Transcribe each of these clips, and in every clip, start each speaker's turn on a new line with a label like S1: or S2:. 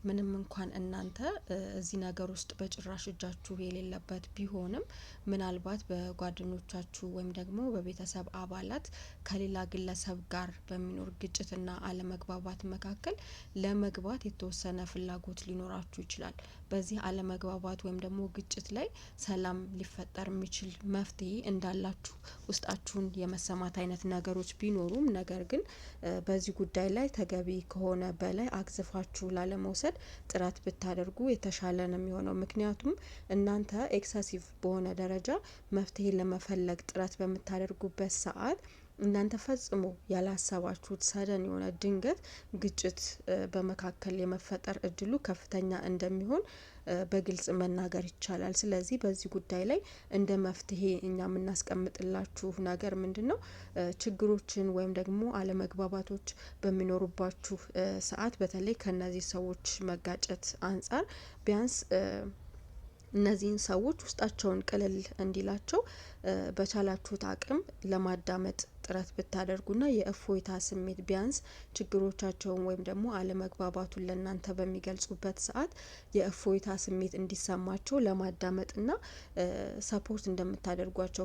S1: ምንም እንኳን እናንተ እዚህ ነገር ውስጥ በጭራሽ እጃችሁ የሌለበት ቢሆንም፣ ምናልባት በጓደኞቻችሁ ወይም ደግሞ በቤተሰብ አባላት ከሌላ ግለሰብ ጋር በሚኖር ግጭትና አለመግባባት መካከል ለመግባት የተወሰነ ፍላጎት ሊኖራችሁ ይችላል። በዚህ አለመግባባት ወይም ደግሞ ግጭት ላይ ሰላም ሊፈጠር የሚችል መፍትሄ እንዳላችሁ ውስጣችሁን የመሰማት አይነት ነገሮች ቢኖሩም፣ ነገር ግን በዚህ ጉዳይ ላይ ተገቢ ከሆነ በላይ አግዝፋችሁ ላለመውሰድ ጥረት ብታደርጉ የተሻለ ነው የሚሆነው። ምክንያቱም እናንተ excessive በሆነ ደረጃ መፍትሄ ለመፈለግ ጥረት በምታደርጉበት ሰዓት እናንተ ፈጽሞ ያላሰባችሁት sudden የሆነ ድንገት ግጭት በመካከል የመፈጠር እድሉ ከፍተኛ እንደሚሆን በግልጽ መናገር ይቻላል። ስለዚህ በዚህ ጉዳይ ላይ እንደ መፍትሄ እኛ የምናስቀምጥላችሁ ነገር ምንድን ነው? ችግሮችን ወይም ደግሞ አለመግባባቶች በሚኖሩባችሁ ሰዓት፣ በተለይ ከእነዚህ ሰዎች መጋጨት አንጻር፣ ቢያንስ እነዚህን ሰዎች ውስጣቸውን ቅልል እንዲላቸው በቻላችሁት አቅም ለማዳመጥ ጥረት ብታደርጉና የእፎይታ ስሜት ቢያንስ ችግሮቻቸውን ወይም ደግሞ አለመግባባቱን ለእናንተ በሚገልጹበት ሰዓት የእፎይታ ስሜት እንዲሰማቸው ለማዳመጥና support እንደምታደርጓቸው፣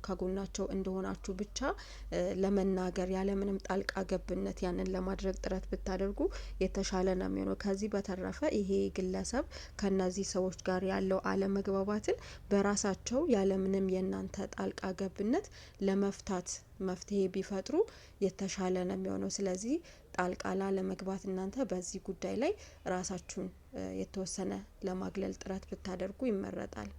S1: ከጎናቸው እንደሆናችሁ ብቻ ለመናገር፣ ያለምንም ጣልቃ ገብነት ያንን ለማድረግ ጥረት ብታደርጉ የተሻለ ነው የሚሆነው። ከዚህ በተረፈ ይሄ ግለሰብ ከእነዚህ ሰዎች ጋር ያለው አለመግባባትን በራሳቸው ያለምንም የእናንተ ጣልቃ ገብነት ለመፍታት መፍትሄ ቢፈጥሩ የተሻለ ነው የሚሆነው። ስለዚህ ጣልቃ ላለመግባት እናንተ በዚህ ጉዳይ ላይ ራሳችሁን የተወሰነ ለማግለል ጥረት ብታደርጉ ይመረጣል።